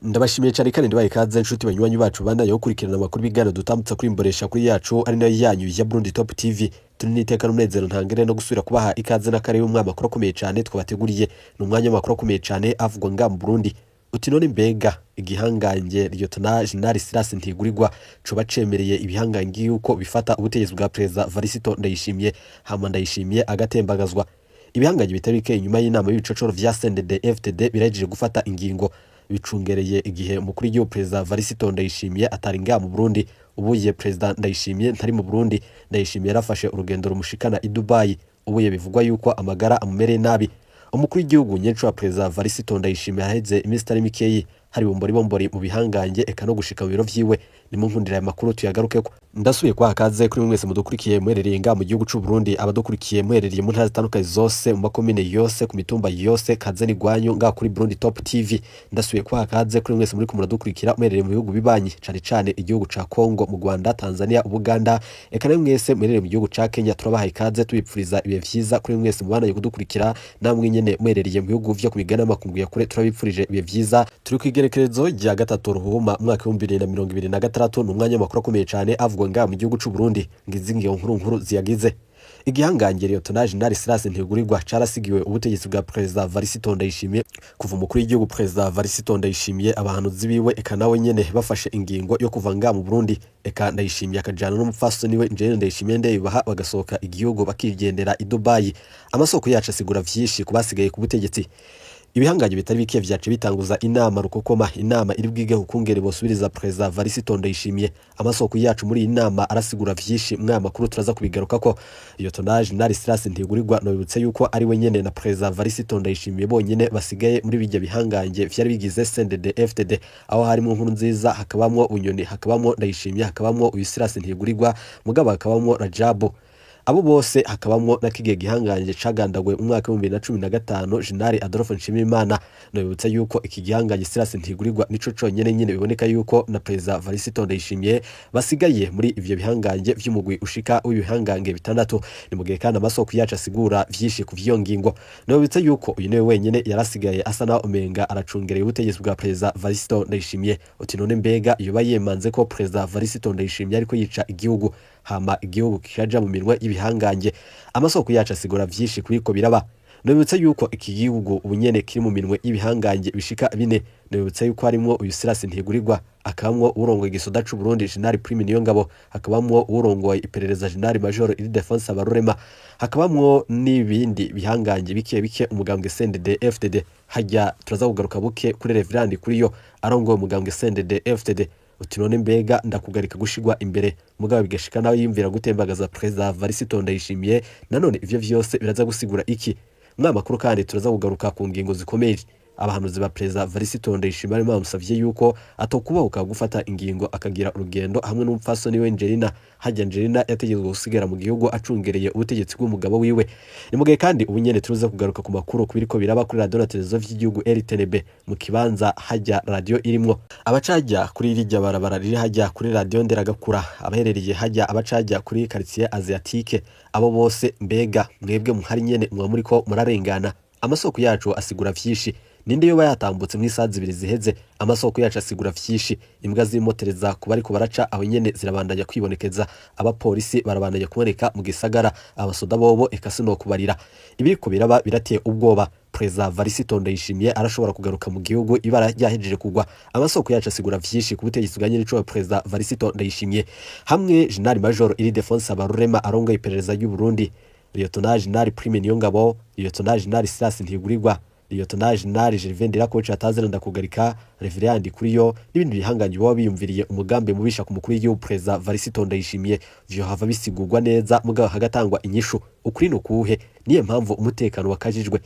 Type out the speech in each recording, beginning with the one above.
Ndabashimiye cyane kandi ndabaha ikaze, inshuti banywanyi bacu bandanye gukurikirana amakuru, ibiganiro dutambutsa kuri imboresha kuri yacu ari nayo yanyu ya Burundi Top TV. Turi n'iteka n'umunezero ntangere no gusubira kubaha ikaze n'akarere umwe amakuru akomeye cyane twabateguriye. Ni umwanya w'amakuru akomeye cyane avugwa nga mu Burundi. Uti none mbega igihangange Lieutenant General Silas Ntigurirwa coba cemereye ibihangange yuko bifata ubutegetsi bwa Perezida Varisito Ndayishimiye, hama Ndayishimiye agatembagazwa? Ibihangange bitari bike inyuma y'inama y'ibicocoro vya CNDD FDD birahejeje gufata ingingo, bicungereye igihe umukuru w'igihugu Perezida Varisito Ndayishimiye atari ngaha mu Burundi. Ubuye Perezida Ndayishimiye ntari mu Burundi. Ndayishimiye yarafashe urugendo rumushikana i Dubai. Ubuye bivugwa yuko amagara amumereye nabi. Umukuru w'igihugu nyenshi wa Perezida Varisito Ndayishimiye aheze iminsi itari mikeyi hari bombori bombori mu bihangange, eka no gushika mu biro vyiwe. Nimunkundira aya makuru tuyagarukeko. Ndasubiye kubaha kaze kuri mwese mudukurikiye muherereye ngaha mu gihugu c'u Burundi, abadukurikiye muherereye mu ntara zitandukanye zose, mu makomine yose, ku mitumba yose, kaze n'igwanyu ngaha kuri Burundi Top TV. Ndasubiye kubaha kaze kuri mwese muriko muradukurikira muherereye mu bihugu bibanyi, cane cane igihugu ca Congo, mu Rwanda, Tanzania, Ubuganda, eka namwe mwese muherereye mu gihugu ca Kenya, turabaha ikaze tubipfuriza ibihe vyiza. Kuri mwese mubandanye kudukurikira namwe nyene muherereye mu bihugu vyo ku migabane y'amakungu ya kure, turabipfurije ibihe vyiza. Turi kw'igerekerezo rya 3 Ruhuma umwaka w'2026. Ni umwanya w'amakuru akomeye cane avugwa ngaha mu gihugu c'u Burundi. Ngizi ngiyo nkuru nkuru ziyagize. Igihangange Lieutenant General Silas Ntigurirwa carasigiwe ubutegetsi bwa Perezida Varisito Ndayishimiye. Kuva umukuru w'igihugu Perezida Varisito Ndayishimiye, abahanuzi biwe eka nawe nyene bafashe ingingo yo kuva ngaha mu Burundi, eka Ndayishimiye akajana n'umupfasoni we Njene Ndayishimiye Ndayubaha, bagasohoka igihugu bakigendera i Dubai. Amasoko yacu asigura vyinshi ku basigaye ku butegetsi. Ibihangange bitari bike vyace bitanguza inama rukokoma, inama iri bwige ukungere bosubiriza Perezida Varisito Ndayishimiye. Amasoko yacu muri iyi nama arasigura vyinshi. Mwaya makuru turaza kubigarukako. Lieutenant General Silas Ntigurirwa, nobibutse yuko ari we nyene na Perezida Varisito Ndayishimiye bonyene basigaye muri bijya bihangange vyari bigize CNDD FDD, aho harimo Nkuru Nziza, hakabamwo Bunyoni, hakabamwo Ndayishimiye, hakabamwo uyu Silas Ntigurirwa, mugabo hakabamwo Rajabu, abo bose hakabamwo na kigihe gihangange cagandaguwe mu mwaka w'2015, General Adolphe Nshimirimana. Nobibutsa yuko iki gihangange Silas Ntigurirwa nico conyene nyene biboneka yuko na Perezida Varisito Ndayishimiye basigaye muri ivyo bihangange vy'umugwi ushika w'ibihangange bitandatu. Ni mu gihe kandi amasoko yacu asigura vyinshi ku vy'iyo ngingo. Nobibutsa yuko uyu niwe wenyene yarasigaye asa naho umenga aracungereye ubutegetsi bwa Perezida Varisito Ndayishimiye. Uti none mbega yoba yemanze ko Perezida Varisito Ndayishimiye ariko yica igihugu, hama igihugu kikaja mu minwe y'ibihangange? Amasoko yacu asigura vyinshi kubiko biraba. Nobibutsa yuko iki gihugu ubu nyene kiri mu minwe y'ibihangange bishika bine. Nobibutsa yuko harimwo uyu Silas Ntigurirwa, hakabamwo uwurongoye igisoda c'u Burundi General Prime Niyongabo, hakabamwo uwurongoye iperereza General Major Ildefonse Habarurema, hakabamwo n'ibindi bihangange bike bike umugambwe CNDD FDD. Hajya turaza kugaruka buke kuri Reverend Kuriyo arongoye umugambwe CNDD FDD. Uti none mbega ndakugarika gushigwa imbere, mugabo bigashika nawe yiyumvira gutembagaza Perezida Varisito Ndayishimiye? Nanone ivyo vyose biraza gusigura iki? Mwa makuru kandi turaza kugaruka ku ngingo zikomeye. Abahanuzi ba Perezida Varisito Ndayishimiye barimo bamusavye yuko atokubahuka gufata ingingo akagira urugendo hamwe n'umupfasoni we Angelina. Hajya Angelina yategetswe gusigara mu gihugu acungereye ubutegetsi bw'umugabo wiwe. Ni mu gihe kandi ubu nyene turuza kugaruka ku makuru kubiriko biraba kuri radio na televiziyo vy'igihugu RTNB, mu kibanza hajya radio irimwo. Abacajya kuri rirya barabara riri hajya kuri radio Nderagakura, abaherereye hajya, abacajya kuri quartier Asiatique, abo bose mbega mwebwe muhari nyene mwa muriko murarengana? Amasoko yacu asigura vyinshi. Ninde yoba yatambutse mu isaha 2 ziheze? Amasoko yacu asigura vyinshi. Imbwa z'imotereza kuba ariko baraca aho nyene zirabandanya kwibonekeza, abapolisi barabandanya kuboneka mu gisagara, abasoda bobo eka sinokubarira. Ibiriko biraba birateye ubwoba. Perezida Varisito Ndayishimiye arashobora kugaruka mu gihugu ibara ryahejeje kugwa. Amasoko yacu asigura vyinshi ku butegetsi bwa nyirico Perezida Varisito Ndayishimiye hamwe General Major Ildefonse Habarurema arongoye iperereza ry'u Burundi, Lieutenant General Prime Niyongabo, Lieutenant General Silas Ntigurirwa, Lieutenant General Gervais Ndirakobuca atazira ndakugarika, Reverend Kuriyo n'ibindi bihangange baba biyumviriye umugambi mubisha ku mukuru w'igihugu Perezida Varisito Ndayishimiye, vyohava bisigurwa neza mugabo hagatangwa inyishu. Ukuri nukuhe? Niyo mpamvu umutekano wakajijwe.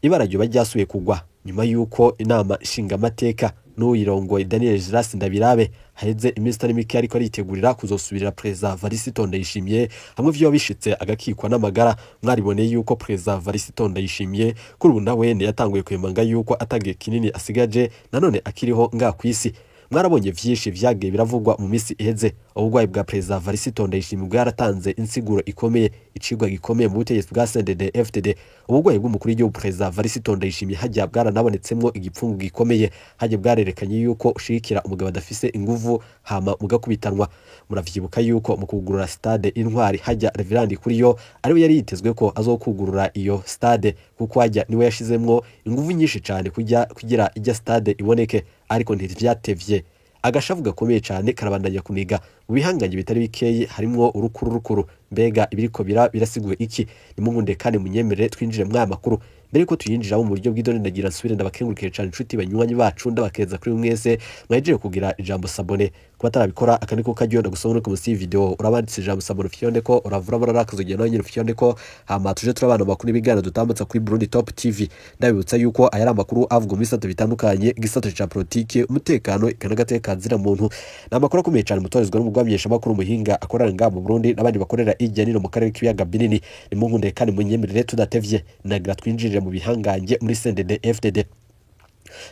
Ibara ryoba ryasubiye kugwa nyuma yuko inama nshingamateka n'uyirongoye Daniel Giras Ndabirabe haheze iminsi itari mike ariko aritegurira kuzosubirira Perezida Varisito Ndayishimiye hamwe vyoba bishitse agakikwa n'amagara. Mwariboneye yuko Perezida Varisito Ndayishimiye kuri ubu nawene yatanguye kwemanga yuko atagihe kinini asigaje nanone akiriho nga kw'isi. Mwarabonye vyinshi vyagiye biravugwa mu misi iheze. Ubugwayi bwa Perezida Varisito Ndayishimiye bwaratanze insiguro ikomeye. Icigwa gikomeye mu butegetsi bwa CNDD FDD, ubugwayi bw'umukuru w'igihugu Perezida Varisito Ndayishimiye hajya bwaranabonetsemwo igipfungu gikomeye. Hajya bwarerekanye yuko ushigikira umugabo adafise inguvu hama mugakubitanwa. Muravyibuka yuko mu kugurura stade Intwari, hajya Reverend Kuriyo ariwe yari yitezwe ko azokugurura iyo stade, kuko hajya niwe yashizemwo inguvu nyinshi cane kugira ijya stade iboneke, ariko ntivyatevye. Agashavu gakomeye cane karabandanya kuniga mu bihangange bitari bikeye, harimwo urukuru rukuru. Mbega ibiriko birasiguye iki? Nimunkunde kandi munyemerere twinjire mw'aya makuru. Mbere yuko tuyinjiramo mu buryo bw'idoni, ndagira nsubire ndabakengurukire cane, inshuti banywanyi bacu, ndabakeza kuri mwese mwahejeje kugira ijambo s'abonner. Kuba atarabikora, aka niko karyo ndagusaba no munsi y'iyi video urabanditse ijambo s'abonner, ufyonde ko uravura barara nawe nyine ufyonde ko, hama tuje turabana amakuru n'ibiganiro dutambutsa kuri Burundi Top TV. Ndabibutsa yuko aya ari amakuru avugwa mu bisata bitandukanye, igisata ca politike, umutekano, eka n'agateka muntu. Ni amakuru akomeye cane mutorezwa n'umugwamenyesha makuru muhinga akorera ngaha mu Burundi n'abandi bakorera hirya nino mu karere k'ibiyaga binini. Nimunkunde kandi munyemerere tudatevye, nagira twinjirire mu bihangange muri CNDD FDD.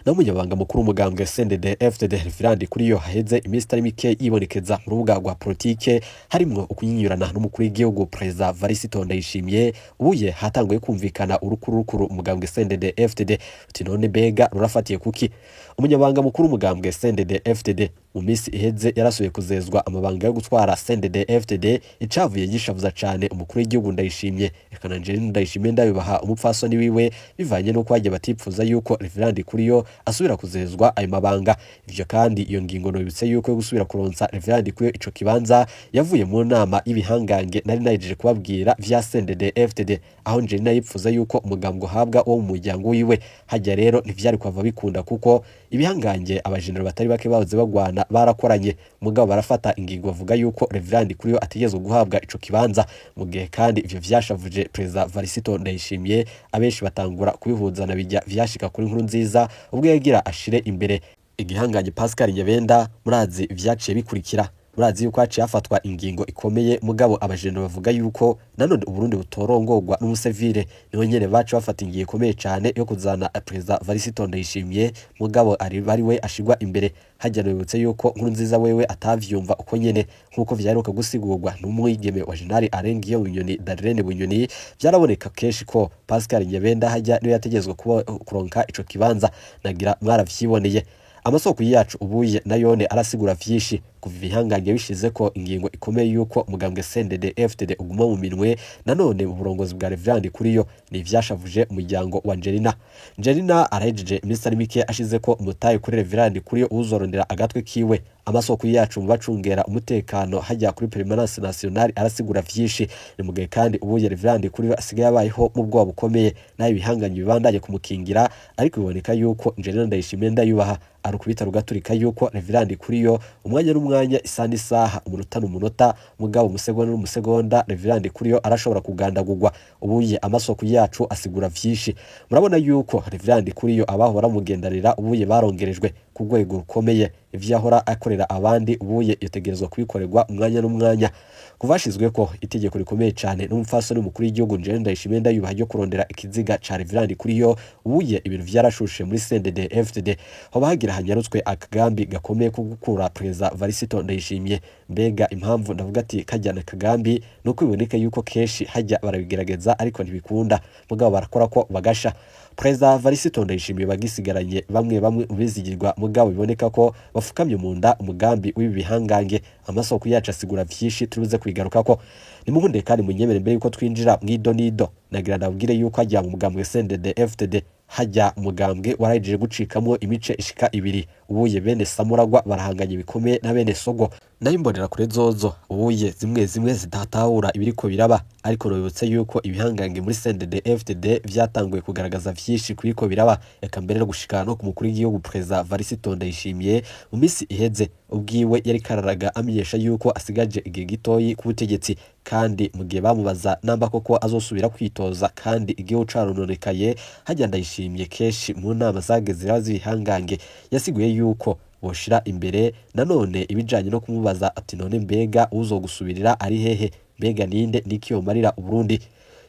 Naho umunyamabanga mukuru w'umugambwe CNDD FDD Reverend Kuriyo, haheze iminsi itari mike yibonekeza mu rubuga rwa politike harimwo ukunyinyurana n'umukuru w'igihugu Perezida Varisito Ndayishimiye. Ubuye hatanguye kumvikana urukuru rukuru umugambwe CNDD FDD uti none mbega rurafatiye kuki? Umunyamabanga mukuru w'umugambwe CNDD FDD mu minsi iheze yarasubiye kuzezwa amabanga yo gutwara CNDD FDD, icavuye gishavuza cane umukuru w'igihugu Ndayishimye, eka na Angeline Ndayishimiye ndabibaha umupfasoni wiwe, bivanye n'uko bagiye batipfuza yuko Reverend Kuriyo asubira kuzezwa ayo mabanga. Ivyo kandi, iyo ngingo nobibutse yuko yo gusubira kuronsa Reverend Kuriyo ico kibanza yavuye mu nama y'ibihangange nari nahejeje kubabwira vya CNDD FDD, aho Angelina yipfuza yuko umugambwe uhabwa uwo mu muryango wiwe. Hajya rero ntivyari kuhava bikunda, kuko ibihangange abajenero batari bake bahoze bagwana barakoranye, mugabo barafata ingingo bavuga yuko Reverend Kuriyo ategerezwa guhabwa ico kibanza. Mu gihe kandi ivyo vyashavuje Perezida Varisito Ndayishimiye, abenshi batangura kubihuza na bijya vyashika kuri Nkuru Nziza ubwo yagira ashire imbere igihangange Pascal Nyabenda. Murazi vyaciye bikurikira, murazi yuko haciye hafatwa ingingo ikomeye, mugabo abajenero bavuga yuko nanone Uburundi butorongorwa n'umusivile. Niho nyene baca bafata ingingo ikomeye cane yo kuzana Perezida Varisito Ndayishimiye, mugabo ari ari we ashigwa imbere. Hajya bibutse yuko Nkuru Nziza wewe atavyumva uko nyene, nkuko vyaheruka gusigurwa n'umwigeme wa General Arengiyo Bunyoni, Darlene Bunyoni. Vyaraboneka kenshi ko Pascal Nyabenda hajya niwe yategezwe kuba kuronka ico kibanza, nagira mwaravyiboneye. Amasoko yacu ubuye nayone arasigura vyinshi. Kuva ibihangange bishize ko ingingo ikomeye yuko umugambwe CNDD FDD uguma mu minwe nanone mu burongozi bwa Reverend Kuriyo, ni ivyashavuje umuryango wa Angelina. Angelina arahejeje iminsi itari mike ashize ko umutahe kuri Reverend Kuriyo uzorondera agatwe kiwe. Amasoko yacu mu bacungera umutekano hajya kuri Permanence Nationale arasigura vyinshi. Ni mugihe kandi ubuye Reverend Kuriyo asigaye abayeho mu bwoba bukomeye, naho ibihangange bibandanye kumukingira, ariko biboneka yuko Angelina Ndayishimiye ndayubaha arukubita rugaturika yuko Reverend Kuriyo umwanya n'umwanya, isaha n'isaha, umunota n'umunota, mugabo umusegonda n'umusegonda, Reverend Kuriyo arashobora kugandagurwa. Ubuye amasoko yacu asigura vyinshi. Murabona yuko Reverend Kuriyo abahora bamugendanira ubuye barongerejwe ku rwego rukomeye. Ivyo ahora akorera abandi ubuye yotegerezwa kubikorerwa umwanya n'umwanya. Kuva hashizweko itegeko rikomeye cane n'umupfasoni w'umukuru w'igihugu Angelina Ndayishimiye ndayubaha ryo kurondera ikiziga ca Reverend Kuriyo, ubuye ibintu vyarashushe muri CNDD FDD. Hoba hagira hanyarutswe akagambi gakomeye ko gukura Perezida Varisito Ndayishimiye. Mbega impamvu ndavuga ati kajyana kagambi, nuko biboneka yuko kenshi hajya barabigerageza ariko ntibikunda, mugabo barakora ko bagasha. Perezida Varisito Ndayishimiye bagisigaranye bamwe bamwe mu bizigirwa, mugabo biboneka ko bafukamye mu nda umugambi w'ibi bihangange. Amasoko yacu asigura vyinshi, turibuze kwigarukako. Nimuhunde kandi munyemere, mbere yuko twinjira mw'ido nido, nagira ndabwire yuko hajya mu mugambwe CNDD FDD, hajya umugambwe warahejeje gucikamwo imice ishika ibiri. Ubuye bene Samuragwa barahanganye bikomeye na bene Sogo, nayo imbonera kure zozo ubuye zimwe zimwe zidatahura ibiriko biraba. Ariko nobibutse yuko ibihangange muri CNDD FDD vyatanguye kugaragaza vyinshi kubiriko biraba, eka mbere no gushika no ku mukuru w'igihugu Perezida Varisito Ndayishimiye. Mu minsi iheze ubwiwe yari kararaga amenyesha yuko asigaje igihe gitoyi ku butegetsi, kandi mu gihe bamubaza namba koko azosubira kwitoza kandi igihugu carononekaye, hajya Ndayishimiye kenshi mu nama zageze ziraba z'ibihangange yasiguye yuko boshira imbere nanone ibijanye no kumubaza ati none mbega uzogusubirira ari hehe, mbega ninde, niki yomarira Uburundi?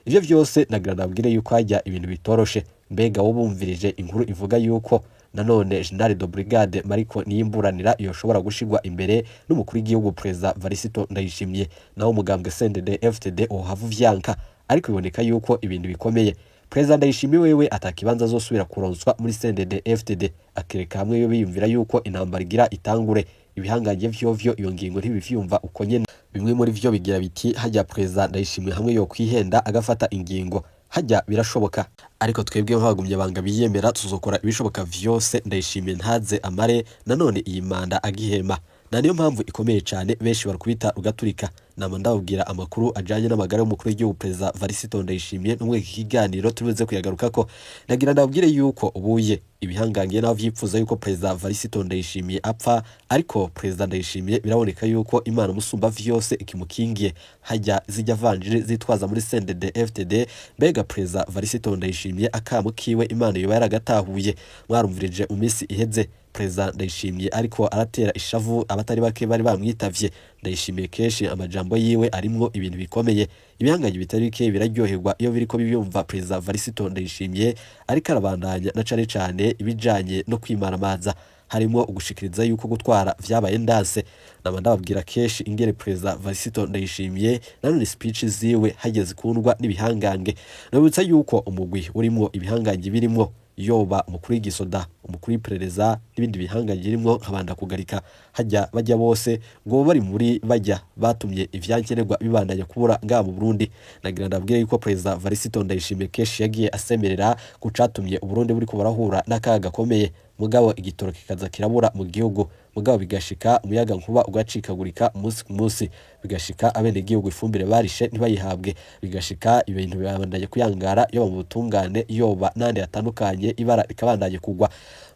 Ivyo vyose nagira nabwire yuko hajya ibintu bitoroshe. Mbega wo bumvirije inkuru ivuga yuko Nanone General de Brigade Mariko Niyimburanira yoshobora gushirwa imbere n'umukuru w'igihugu Perezida Varisito Ndayishimiye, naho umugambwe CNDD FDD uhava uvyanka. Ariko biboneka yuko ibintu bikomeye. Perezida Ndayishimiye wewe atakibanza azosubira kuronswa muri CNDD FDD, akereka hamwe yo biyumvira yuko intambara igira itangure. Ibihangange vyovyo iyo ngingo ntibivyumva uko nyene. Bimwe muri vyo bigira biti: hajya Perezida Ndayishimiye hamwe yo kwihenda agafata ingingo, hajya birashoboka, ariko twebwe nk'abagumye banga biyemera tuzokora ibishoboka vyose Ndayishimiye ntaze amare nanone iyi manda agihema. Na niyo mpamvu ikomeye cyane benshi barukubita rugaturika. Nama ndababwira amakuru ajanye n'amagara y'umukuru w'igihugu Perezida Varisito Ndayishimiye. N'umwe iki kiganiro turibuze kuyagarukako. Nagira ndababwire yuko ubuye ibihangange naho vyipfuza yuko Perezida Varisito Ndayishimiye apfa, ariko Perezida Ndayishimiye biraboneka yuko Imana musumba vyose ikimukingiye. Hajya zijya vanjiri zitwaza muri CNDD FDD, mbega Perezida Varisito Ndayishimiye akamo kiwe Imana yoba yaragatahuye? Mwarumvirije mu minsi iheze Perezida Ndayishimiye ariko aratera ishavu abatari bake bari bamwitavye. Ndayishimiye kenshi amajambo yiwe arimwo ibintu bikomeye. Ibihangange bitari bike biraryoherwa iyo biriko bibyumva Perezida Varisito Ndayishimiye ariko arabandanya, na cane cane ibijanye no kwimaramaza, harimo ugushikiriza yuko gutwara vyabaye ndanse. Nama ndababwira kenshi ingene Perezida Varisito Ndayishimiye nanone speech ziwe hageze kundwa n'ibihangange. Nabibutsa yuko umugwi urimwo ibihangange birimwo yoba umukuru w'igisoda, umukuru w'iperereza n'ibindi bihangange birimwo nkabanda kugarika, hajya bajya bose ngo bari muri bajya batumye ivyankenerwa bibandanya kubura ngaha mu Burundi. Nagira ndabwire yuko Perezida Varisito Ndayishimiye kenshi yagiye asemerera ku catumye Uburundi buriko burahura n'akaga gakomeye, mugabo igitoro kikaza kirabura mu gihugu, mugabo bigashika umuyaga nkuba ugacikagurika umunsi ku munsi, bigashika abenegihugu ifumbire barishe ntibayihabwe, bigashika ibintu bibandanye kuyangara, yoba mu butungane, yoba n'ahandi hatandukanye, ibara rikabandanye kugwa.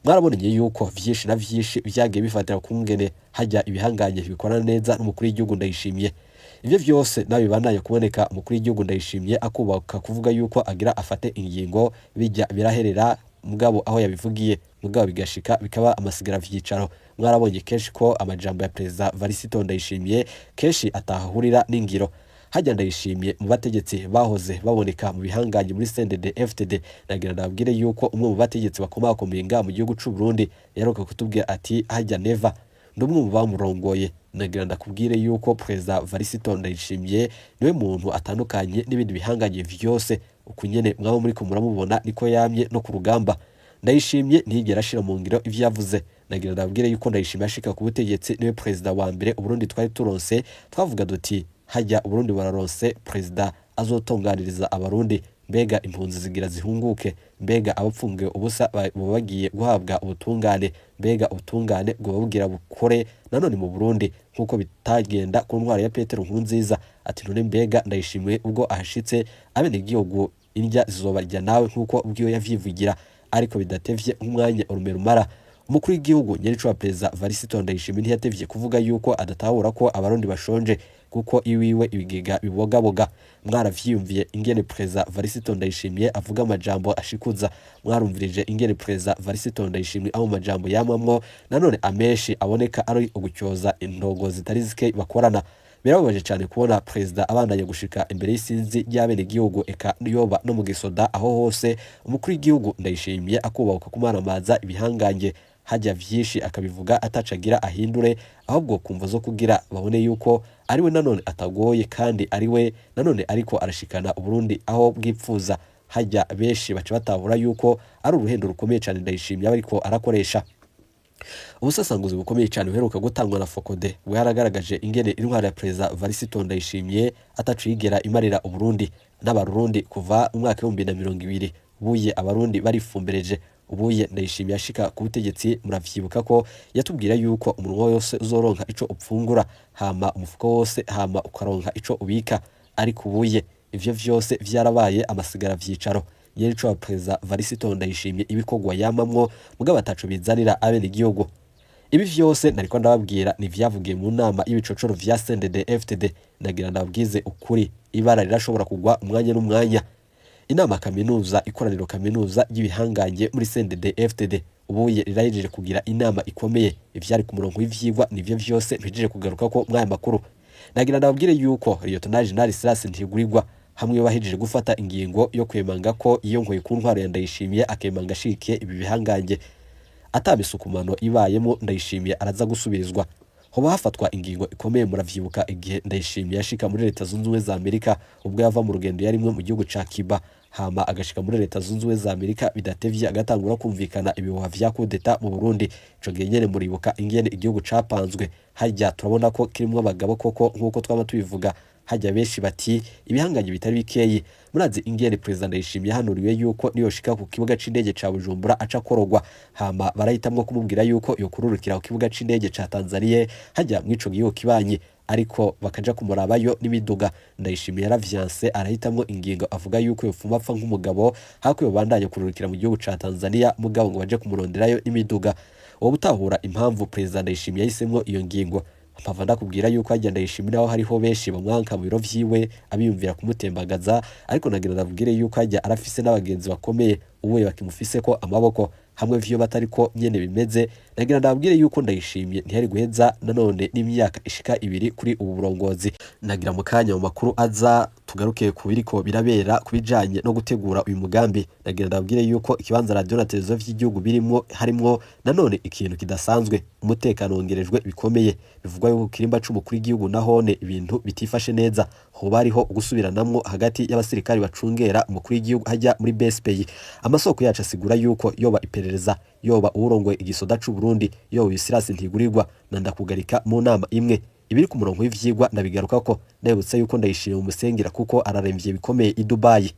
Mwaraboneye yuko vyinshi na vyinshi vyagiye bifatira kungene hajya ibihangange bikorana neza n'umukuru w'igihugu Ndayishimiye. Ivyo vyose nawe bibandanye kuboneka, umukuru w'igihugu Ndayishimiye akubaka kuvuga yuko agira afate ingingo, bijya biraherera mugabo aho yabivugiye, mugabo bigashika bikaba amasigara vyicaro. Mwarabonye kenshi ko amajambo ya Perezida Varisito Ndayishimiye kenshi atahahurira n'ingiro. Hajya Ndayishimiye mu bategetsi bahoze baboneka mu bihangange muri CNDD FDD, nagira ndababwire yuko umwe mu bategetsi bakomakomeye ngaha mu gihugu c'u Burundi yaheruka kutubwira ati: hajya Neva ndi umwe mu bamurongoye. Nagira ndakubwire yuko Perezida Varisito Ndayishimiye niwe muntu atandukanye n'ibindi bihangange vyose. Uku nyene mwaba muriko muramubona niko yamye no ku rugamba. Ndayishimye ntiyigera ashira mu ngiro ivyo yavuze. Nagira ndababwire yuko Ndayishimiye ashika ku butegetsi niwe perezida wa mbere Uburundi twari turonse twavuga duti: hajya Uburundi buraronse perezida azotunganiriza Abarundi, mbega impunzi zigira zihunguke, mbega abapfungiwe ubusa boba bagiye guhabwa ubutungane, mbega ubutungane bwoba bugira bukore nanone mu Burundi nk'uko bitagenda ku ntwaro ya Petero Nkurunziza. Ati: none mbega Ndayishimiye ubwo ahashitse abenegihugu indya zizobarya nawe nk'uko ubwiwe yavyivugira? Ariko bidatevye nk'umwanya urume rumara, umukuru w'igihugu nyerico wa Perezida Varisito Ndayishimiye ntiyatevye kuvuga yuko adatahura ko Abarundi bashonje, kuko iwiwe ibigega bibogaboga. Mwaravyiyumviye ingene Perezida Varisito Ndayishimiye avuga amajambo ashikuza. Mwarumvirije ingene Perezida Varisito Ndayishimiye aho majambo yamamwo nanone amenshi aboneka ari ugucyoza indongo zitari zike bakorana. Birababaje cyane kubona perezida abandanya gushika imbere y'isinzi ry'abenegihugu, eka yoba no mu gisoda, aho hose umukuru w'igihugu Ndayishimiye akubahuka kumaramaza ibihangange, hajya vyinshi akabivuga atacagira ahindure, ahubwo kumva zo kugira babone yuko ariwe nanone atagoye kandi ariwe nanone ariko arashikana Uburundi aho bwipfuza. Hajya benshi baca batahura yuko ari uruhendo rukomeye cyane Ndayishimiye ariko arakoresha. Ubusasanguzi bukomeye cyane buheruka gutangwa na Fokode bwaragaragaje ingene intwaro ya Perezida Varisito Ndayishimiye ataco yigera imarira Uburundi n'Abarundi kuva mu mwaka 2020. Ubuye Abarundi barifumbereje. Ubuye Ndayishimiye ashika ku butegetsi, muravyibuka ko yatubwira yuko umunwa wose uzoronka ico upfungura, hama umufuko wose, hama ukaronka ico ubika. Ariko ubuye ivyo vyose vyarabaye amasigara vyicaro. Nyerico wa Perezida Varisito Ndayishimiye ibikorwa yamamwo mugabo ataco bizanira abenegihugu. Ibi vyose nariko ndababwira ni vyavugiye mu nama y'ibicocoro vya CNDD FDD. Nagira ndababwize ukuri, ibara rirashobora kugwa umwanya n'umwanya. Inama kaminuza, ikoraniro kaminuza ry'ibihangange muri CNDD FDD, ubuye rirahejeje kugira inama ikomeye. Ivyari ku murongo w'ivyigwa nivyo vyose mpejeje kugaruka ko mwaya makuru. Nagira ndababwire yuko Lieutenant General Silas Ntigurirwa hamwe bahejeje gufata ingingo yo kwemanga ko iyo nkoye ku ntwaro ya Ndayishimiye, akemanga ashikiye ibi bihangange. Atabisukumano ibayemo, Ndayishimiye araza gusubirizwa, hoba hafatwa ingingo ikomeye. Muravyibuka igihe Ndayishimiye yashika muri Leta Zunze Ubumwe za Amerika, ubwo yava mu rugendo yarimwe mu gihugu ca Cuba, hama agashika muri Leta Zunze Ubumwe za Amerika, bidatevye agatangura kumvikana ibihuha vya kudeta mu Burundi. Ico gihe nyene muribuka ingene igihugu capanzwe. Harya turabona ko kirimwo abagabo koko, nk'uko twaba tubivuga. Hajya benshi bati ibihangange bitari bikeyi. Murazi ingene Perezida Ndayishimiye yahanuriwe yuko niyoshika ku kibuga c'indege ca Bujumbura aca akorogwa, hama barahitamwo kumubwira yuko yokururukira ku kibuga c'indege ca Tanzania, hajya mw'ico gihugu kibanyi, ariko bakaja kumurabayo n'imiduga. Ndayishimiye yaravyanse, arahitamwo ingingo avuga yuko yopfuma apfa nk'umugabo hako yobandanya kururukira mu gihugu ca Tanzania, mugabo ngo baje kumuronderayo n'imiduga. Wowe utahura impamvu Perezida Ndayishimiye yahisemwo iyo ngingo? Mpava ndakubwira yuko hajya Ndayishimiye naho hariho benshi bamwanka mu biro vyiwe, abiyumvira kumutembagaza, ariko nagira ndabwire yuko hajya arafise n'abagenzi bakomeye uwe bakimufiseko amaboko. Hamwe vyo batariko nyene bimeze, nagira ndabwire yuko Ndayishimiye ntiyari guheza nanone n'imyaka ishika 2 kuri ubu burongozi. Nagira mu kanya mu makuru aza tugaruke ku biriko birabera ku bijanye no gutegura uyu mugambi. Nagira ndabwire yuko ikibanza radio na televiziyo vy'igihugu birimwo harimwo nanone ikintu kidasanzwe, umutekano wongerejwe bikomeye. Bivugwa yuko kirimba c'umukuru w'igihugu nahone ibintu bitifashe neza, hoba hariho ugusubiranamwo hagati y'abasirikari bacungera umukuru w'igihugu hajya muri BSPI. Amasoko yacu asigura yuko yoba iperereza, yoba uwurongoye igisoda c'u Burundi, yoba Silas Ntigurirwa na Ndakugarika mu nama imwe. Ibiri ku murongo w'ivyigwa ndabigarukako. Ndabibutsa yuko Ndayishimiye mu musengera kuko araremvye bikomeye i Dubai.